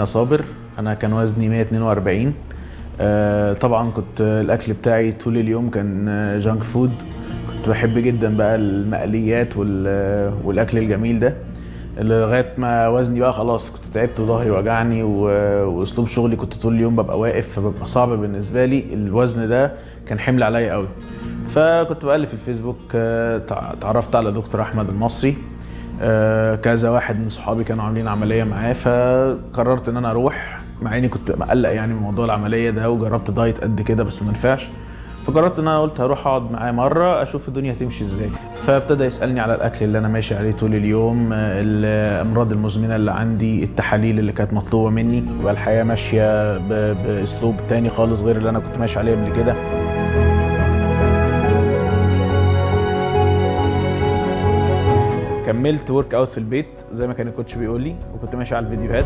مينا صابر. انا كان وزني 142. طبعا كنت الاكل بتاعي طول اليوم كان junk food. كنت بحب جدا بقى المقليات والاكل الجميل ده، لغاية ما وزني بقى خلاص كنت تعبت وظهري وجعني، واسلوب شغلي كنت طول اليوم ببقى واقف، فببقى صعب بالنسبة لي. الوزن ده كان حمل عليا قوي. فكنت بقلب في الفيسبوك، اتعرفت على دكتور احمد المصري. كذا واحد من صحابي كانوا عاملين عملية معاه، فقررت ان انا اروح، مع اني كنت مقلق يعني من موضوع العملية ده، وجربت diet قد كده بس ما نفعش. فقررت ان انا قلت هروح اقعد معاه مرة اشوف الدنيا هتمشي ازاي. فابتدى يسالني على الاكل اللي انا ماشي عليه طول اليوم، الامراض المزمنة اللي عندي، التحاليل اللي كانت مطلوبه مني. يبقى الحياة ماشية باسلوب تاني خالص غير اللي انا كنت ماشي عليه قبل كده. كملت workout في البيت زي ما كان ال coach بيقول لي، وكنت ماشي على الفيديوهات.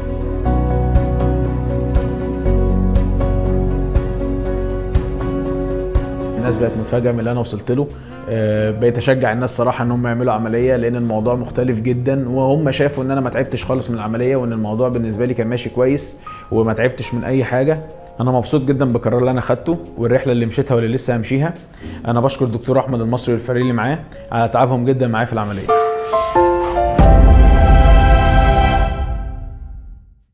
الناس بقت متفاجئه من اللي انا وصلت له. بقيت اشجع الناس صراحة ان هم يعملوا عملية، لان الموضوع مختلف جدا، وهم شافوا ان انا ما تعبتش خالص من العملية، وان الموضوع بالنسبة لي كان ماشي كويس وما تعبتش من اي حاجة. انا مبسوط جدا بالقرار اللي انا خدته والرحلة اللي مشيتها واللي لسه همشيها. انا بشكر الدكتور احمد المصري والفريق اللي معاه على تعبهم جدا معايا في العملية.